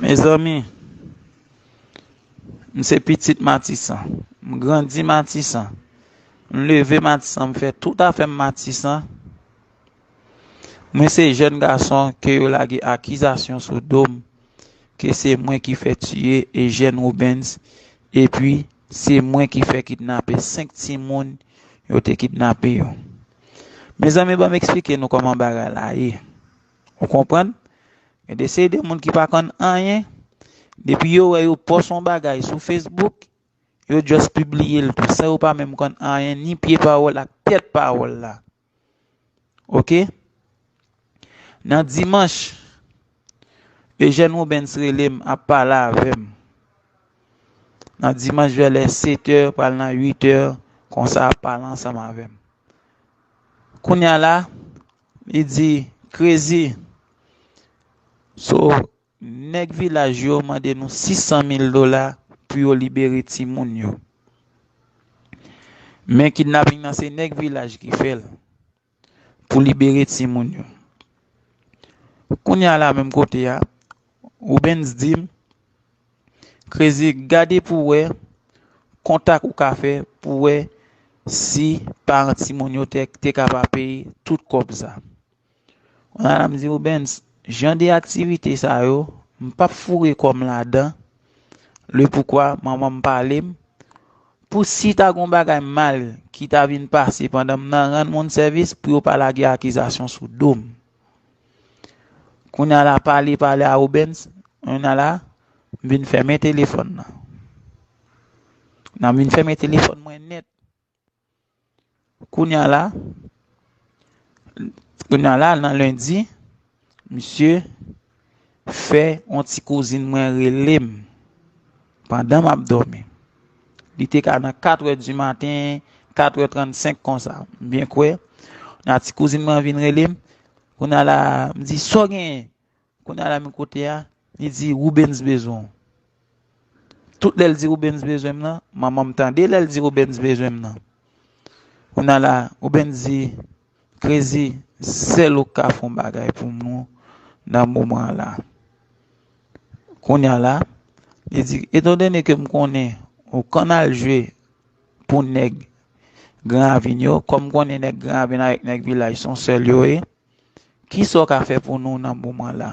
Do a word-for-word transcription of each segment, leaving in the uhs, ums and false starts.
Mezanmi, m se pitit Matisan. M grandi Matisan. M leve Matisan. M fè tout afè m Matisan. Mwen se jèn gason ke yo lage akizasyon sou do m ke se mwen ki fè tiye Eugène Rubens, epi se mwen ki fè kidnape senk timoun yo te kidnape yo. Mezanmi, ban m eksplike nou kòman bagay la ye. Ou konprann? Gen de seri de moun ki pa konn anyen, depi yo wè yo pòs yon bagay sou Facebook, yo just pibliye l tou, san yo pa menm konn anyen, ni pye pawòl ak tèt pawòl la. Oke? Nan dimanch, Eugène Rubens rele m, ap pale avè m. Nan dimanch, vè lè sèt è, pral nan uit è, konsa, ap pale ansanm avè m. Kounye a la, li di, Crazy, so, nèg vilaj yo mande nou sis san mil dola pou yo libere timoun yo. Men kidnaping nan se nèg vilaj ki fè l pou libere timoun yo. Kounye a la menm kote a, Rubens di m, Crazy, gade pou wè kontak ou ka fè pou wè si paran timoun yo te, te ka pa peye tout kòb sa. Kounye a la m di Rubens, jan de aktivite sa yo, m p ap foure kò m ladan. Le poukwa, manman m pale m, pou si ta gon bagay mal ki ta vin pase pandan m nan rann moun sèvis, pou yo pa lage akizasyon sou do m. Kounye a la pale, pale a Rubens, kounye a la, m vin fèmen telefòn nan. Nan m vin fèmen telefòn mwen nèt. Kounye a la, kounye a la, nan lendi, misye fè yon ti kouzin mwen rele m pandan m ap dòmi. Li te ka nan kat è di maten, kat è trannsenk konsa. M byen kwè, nan ti kouzin mwen vin rele m. Kounye a la, m di, "Sa w genyen?" Kounye a la, men kote a, li di, "Rubens bezwen w." Tout lè l di Rubens bezwen m nan, manman m tande lè l di Rubens bezwen m nan. Kounye a la, Rubens di, "Crazy, sèl ou k ka fè yon bagay pou nou nan moman an la." Kounye a la, li di, "Etandone ke m konnen ou konn al jwe pou nèg Gran Ravin yo, kòm m konnen nèg Gran Ravin avèk nèg vilaj se yon sèl yo ye, kisa w ka fè pou nou nan moman la?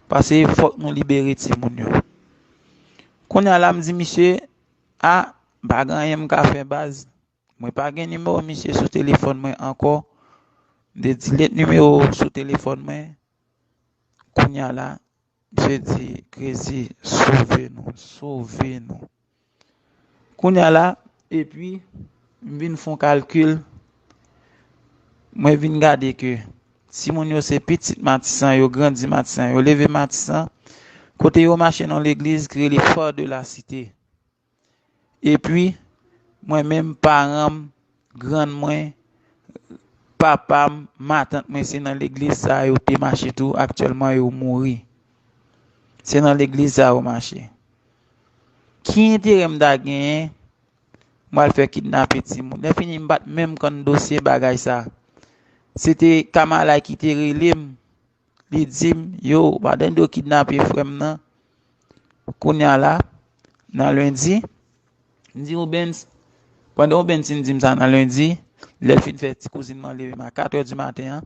Paske fòk nou libere timoun yo." Kounye a la, m di misye, "A, pa gen anyen m ka fè, baz. Mwen pa gen nimewo misye sou telefòn mwen ankò. M te delete nimewo sou telefòn mwen." Kounye a la, misye di, "Crazy, sove nou, sove nou." Kounye a la, epi, m vin fè yon kalkil, mwen vin gade ke timoun yo se pitit Matisan, yo grandi Matisan, yo leve Matisan, kote yo mache nan legliz ki rele Phare de la Cité. Epi, mwen menm, paran m, grann mwen, papa m, matant mwen, se nan legliz sa yo te mache tou, aktyèlman yo mouri. Se nan legliz sa yo mache. Ki enterè m ta genyen, mwen al fè kidnape timoun? Lè fini, m pa t menm konn dosye bagay sa. Se te Kamala ki te rele m, li di m, "Yo, pa tande yo kidnape frè m nan." Kounye a la, nan lendi, m di Rubens, pandan Rubens fin di m sa nan lendi, lè l fin fè ti kouzin mwen leve m a kat è di maten an,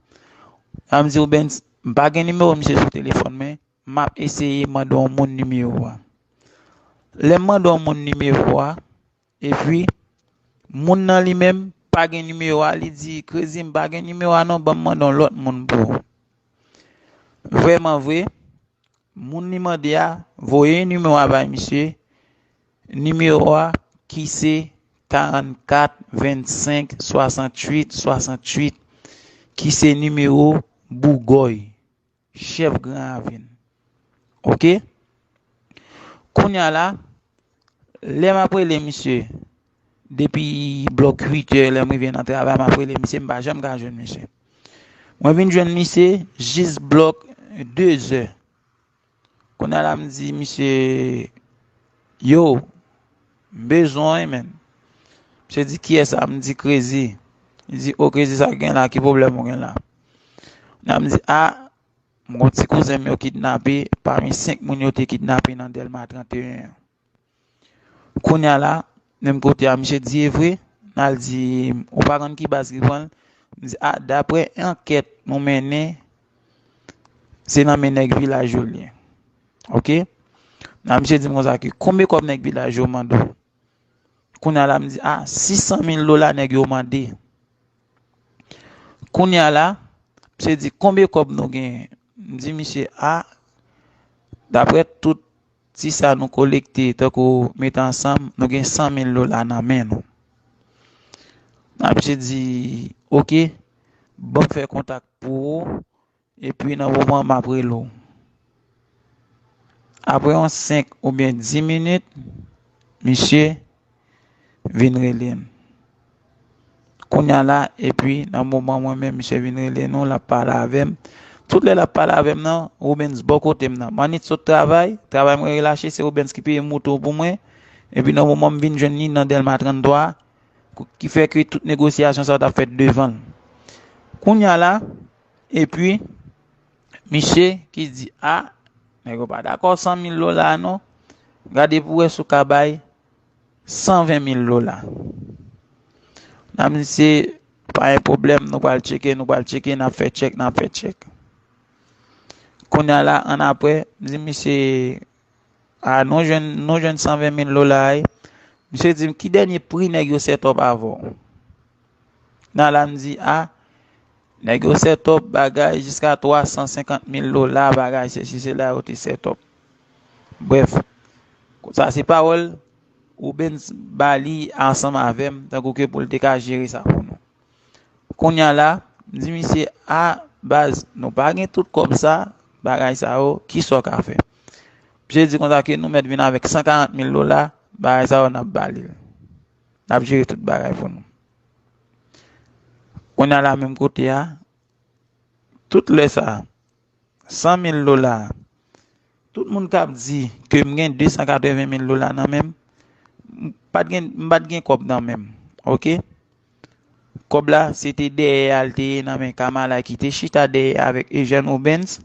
a m di Rubens, "M pa gen nimewo misye sou telefòn mwen, m ap eseye mande yon moun nimewo a." Lè m mande yon moun nimewo a, epi moun nan li menm pa gen nimewo a, li di, "Crazy, m pa gen nimewo a non, ban m mande yon lòt moun pou ou." Vrèman vre, moun li mande a voye nimewo a bay misye, nimewo a ki se karannkat vennsenk swasanntuit swasanntuit, ki se nimewo Bougòy, chèf Gran Ravin. Oke? Kounye a la, lè m ap rele misye, depi blòk uit è, lè m rive nan travay, m ap rele misye, m pa janm ka jwenn misye. Mwen vin jwenn misye jis blòk de zè. Kounye a la, m di misye, "Yo, m bezwen w, men." Misye di, "Kiyès sa?" M di, "Crazy." Li di, "O, Crazy, sa k gen la? Ki pwoblèm ou gen la?" Kounye a m di, "A, m gon ti kouzen m yo kidnape pami senk moun yo te kidnape nan Dèlma trannteyen an. Kounye a la, menm kote a, misye di, e vre? N al di, ou pa konn ki baz ki pran l? M di, a, daprè ankèt nou mennen, se nan men nèg vilaj yo l ye. Oke? Nan misye di m konsa ke, konbyen kòb nèg vilaj yo mande w? Kounye a la, m di, a, sis san mil dola nèg yo mande. Kounye a la, misye di, konbyen kòb nou genyen? M di misye, a, daprè tout ti sa nou kolekte, tankou mete ansanm, nou gen san mil dola nan men nou. Nan misye di, oke, ban m fè kontak pou ou, epi nan moman m ap rele w. Apre yon senk oubyen dis minit, misye vin rele m. Kounye a la, epi nan moman mwen menm, misye vin rele nou, l ap pale avè m. Tout lè l ap pale avè m nan, Rubens bò kote m nan. M annik sot travay, travay mwen relache, se Rubens ki peye moto pou mwen. Epi nan moman m vin jwenn li nan Dèlma tranntwa, ki fè ke tout negosyasyon sa yo t ap fèt devan l. Kounye a la, epi, misye ki di, a, nèg yo pa dakò san mil dola a non. Gade pou wè si w ka bay san ven mil dola. Nan misye, pa gen pwoblèm, nou pral tcheke, nou pral tcheke, n ap fè tchèk, n ap fè tchèk. Kounye a la, annapre, m di misye, a, nou jwenn, nou jwenn san ven mil dola a, wi. Misye di m, ki dènye pri nèg yo set up avè w? Nan la, m di, a, nèg yo set up bagay jiska twa san senkant mil dola, bagay sesi sela yo te set up. Brèf, sa se pawòl Rubens ba li ansanm avè m, tankou ke pou l te ka jere sa pou nou. Kounye a la, m di misye, a, baz, nou pa gen tout kòb sa, bagay sa yo, kisa w ka fè? Misye di konsa ke nou mèt vin avèk san karant mil dola, bagay sa yo n ap ba li l. N ap jere tout bagay pou nou. Kounye a la menm kote a, tout lè sa, san mil dola, tout moun k ap di ke m gen de san katreven mil dola nan men m, m pa t gen, m pa t gen kòb nan men m, oke? Kòb la, se te dèyè a l te ye nan men Kamala ki te chita dèyè avèk Eugène Rubens.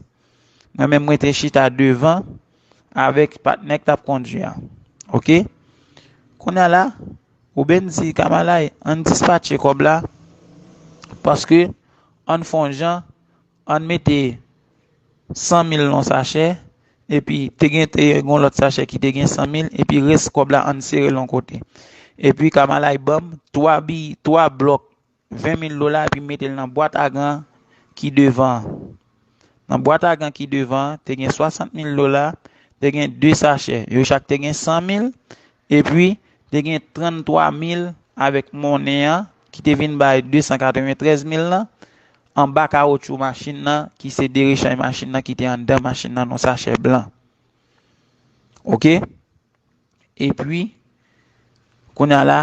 Mwen menm, mwen te chita devan avèk patnè k t ap kondui a. Oke? Kounye a la, Rubens di Kamala, ann dispatche kòb la, paske ann fè yon jan, ann mete san mil nan sachè, epi te gen, te gen yon lòt sachè ki te gen san mil, epi rès kòb la ann sere l yon kote. Epi Kamala ban m twa bi, twa blòk ven mil dola, epi mete l nan bwat a gan ki devan an. Nan bwat a gan ki devan an, te gen swasant mil dola, te gen de sachè. Yo chak te gen san mil, epi te gen tranntwa mil avèk monnen an, ki te vin bay de san katreventrèz mil lan, anba kawotchou machin nan, ki se de rechanj machin nan ki te anndan machin nan nan sachè blan. Oke? Epi, kounye a la,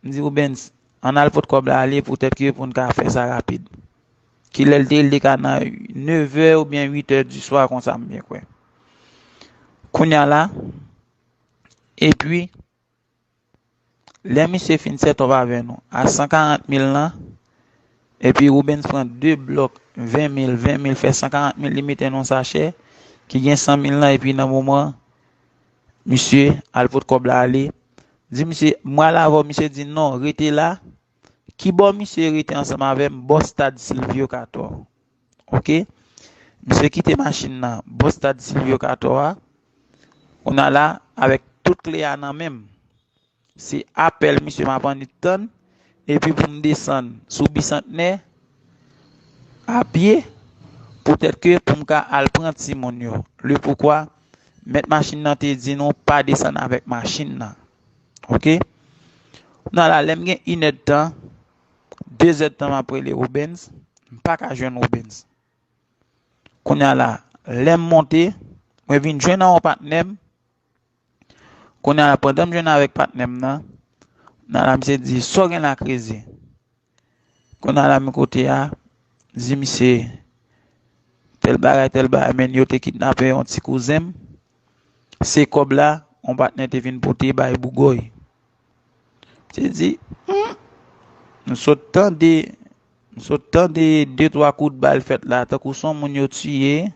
m di Rubens, ann al pot kòb la ale poutèt ke pou n ka fè sa rapid. Kilè l te ye, l te ka nan nevè oubyen uitè di swa konsa, m byen kwè. Kounye a la, epi, lè misye fin set up avè nou a san karant mil lan, epi Rubens pran de blòk ven mil, ven mil fè san karant mil, li mete nan yon sachè ki gen san mil lan, epi nan moman, misye al pot kòb la ale. Di misye, m pral avè w, misye di non, rete la. Kibò misye rete ansanm avè m? Bò stad Silvio Cator. Oke? Misye kite machin nan bò stad Silvio Cator a. Kounye a la, avèk tout kle a nan men m, se apèl misye m ap annik tann, epi pou m desann sou Bisantnè a pye, poutèt ke pou m ka al pran timoun yo. Le poukwa, mèt machin nan te di nou pa desann avèk machin nan. Oke? Kounye a la, lè m gen inèdtan, dezèdtan m ap rele Rubens, m pa ka jwenn Rubens. Kounye a la, lè m monte, mwen vin jwenn ak yon patnè m. Kounye a la, pandan m jwenn avèk patnè m nan, nan la, misye di, sa w gen la, Krezi? Kounye a la, men kote a, di misye, tèl bagay, tèl bagay, men yo te kidnape yon ti kouzen m. Se kòb la, yon patnè te vin pote bay Bougòy. Misye di, hmm, m sot tande M sot tande de twa kout bal fèt la, tankou se yon moun yo tiye.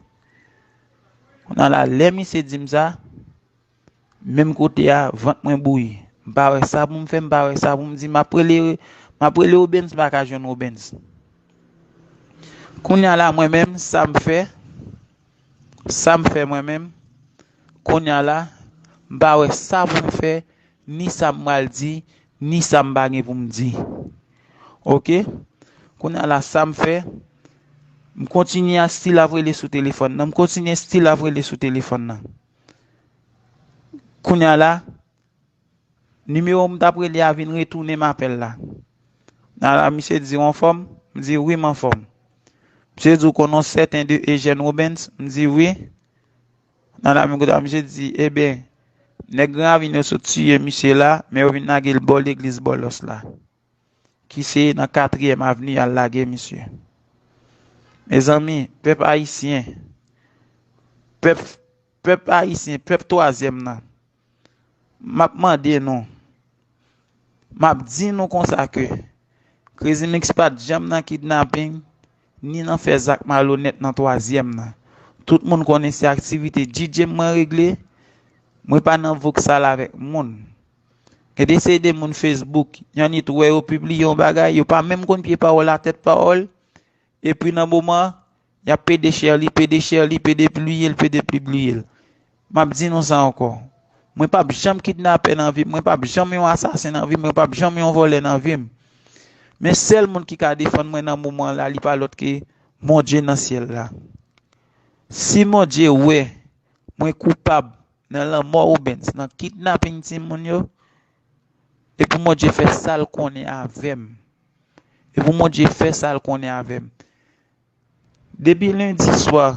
Kounye a la, lè misye di m sa, menm kote a, vant mwen bouyi. M pa wè sa pou m fè, m pa wè sa pou m di. M ap rele, m ap rele Obens, m pa ka jwenn Obens. Kounye a la, mwen menm, sa m fè, sa m fè mwen menm, kounye a la, m pa wè sa pou m fè, ni sa m pral di, ni sa m pa gen pou m di. Oke? Kounye a la, sa m fè, m kontinye a still ap rele sou telefòn nan. M kontinye still ap rele sou telefòn nan. Kounye a la, nimewo m t ap rele a vin retounen m apèl la. Kounye a la, misye di, "W anfòm?" M di, "Wi, m anfòm." Misye di, "W konn yon sèten de Eugène Robens?" M di, "Wi." Nan la menm kote a, misye di, "Eben, nèg Gran Ravin yo sot tiye misye la, men yo vin lage l bò legliz Bòlòs la, ki se nan Katriyèm Avni y al lage misye." Mezanmi, pèp ayisyen, pèp, pèp ayisyen, pèp twazyèm nan, m ap mande nou, m ap di nou konsa ke Crazy Mix pa t janm nan kidnaping, ni nan fè zak malonèt nan twazyèm nan. Tout moun konnen se aktivite D J m mwen regle. Mwen pa nan voksal avèk moun. Gen de seri de moun Facebook, y annit wè yo pibliye yon bagay, yo pa menm konn pye pawòl a tèt pawòl, epi nan moman, y ap pede share li, pede share li, pede pibliye l, pede pibliye l. M ap di nou sa ankò. Mwen p ap janm kidnapè nan vi m, mwen p ap janm yon asasen nan vi m, mwen p ap janm yon vòlè nan vi m. Men sèl moun ki ka defann mwen nan moman la, li pa lòt ke Bondye nan syèl la. Si Bondye wè mwen koupab nan lanmò Obens, nan kidnaping timoun yo, e pou Bondye fè sa l konnen avè m. E pou Bondye fè sa l konnen avè m. Depi lendi swa,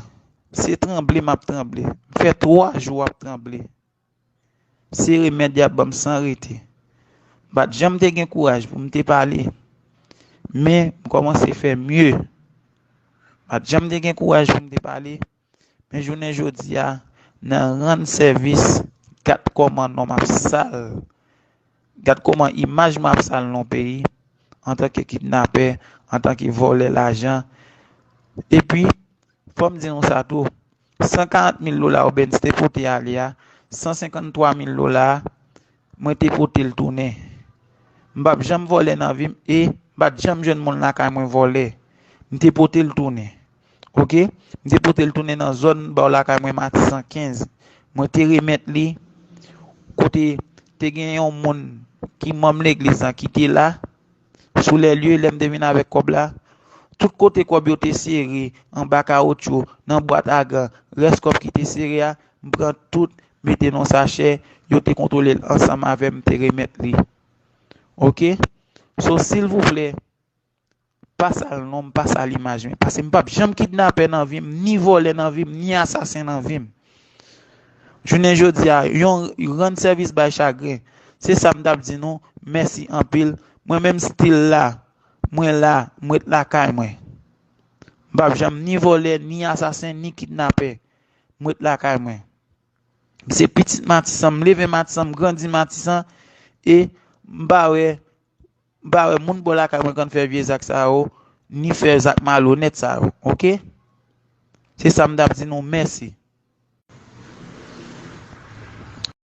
se tranble m ap tranble. M fè twa jou ap tranble. Se remèd y ap ban m san rete. M pa t janm te gen kouraj pou m te pale. Men, m kòmanse fè mye. M pa t janm te gen kouraj pou m te pale. Men jounen jodi a, nan rann sèvis, gad kòman non m ap sal. Gad kòman imaj m ap sal nan peyi, antanke kidnapè, antanke vòlè lajan. Epi, fò m di nou sa tou, san karant mil dola Obens te pote ale a, san senkanntwa mil dola a, mwen te pote l tounen. M p ap janm vòlè nan vi m e m pa t janm jwenn moun lakay mwen vòlè. M te pote l tounen. Oke? M te pote l tounen nan zòn bò lakay mwen, Matisan kenz. Mwen te remèt li kote te gen yon moun ki manm legliz la ki te la, sou lè lye, lè m te vin avèk kòb la. Tout kote kòb yo te sere, anba kawotchou, nan bwat a gan, rès kòb ki te sere a, m pran tout, mete nan sachè, yo te kontwole l ansanm avè m, m te remèt li. Oke? So, silvouplè, pa sal non m, pa sal imaj mwen. Paske m p ap janm kidnapè nan vi m, ni vòlè nan vi m, ni asasen nan vi m. Jounen jodi a, yon rann sèvis bay chagren. Se sa m t ap di nou, mèsi anpil. Mwen menm still la, mwen la, m ret lakay mwen. M p ap janm ni vòlè, ni asasen, ni kidnapè. M ret lakay mwen. M se pitit Matisan, m leve Matisan, m grandi Matisan, e m pa wè, m pa wè moun bò lakay mwen konn fè vye zak sa yo, ni fè zak malonèt sa yo, oke? Se sa m t ap di nou, mèsi.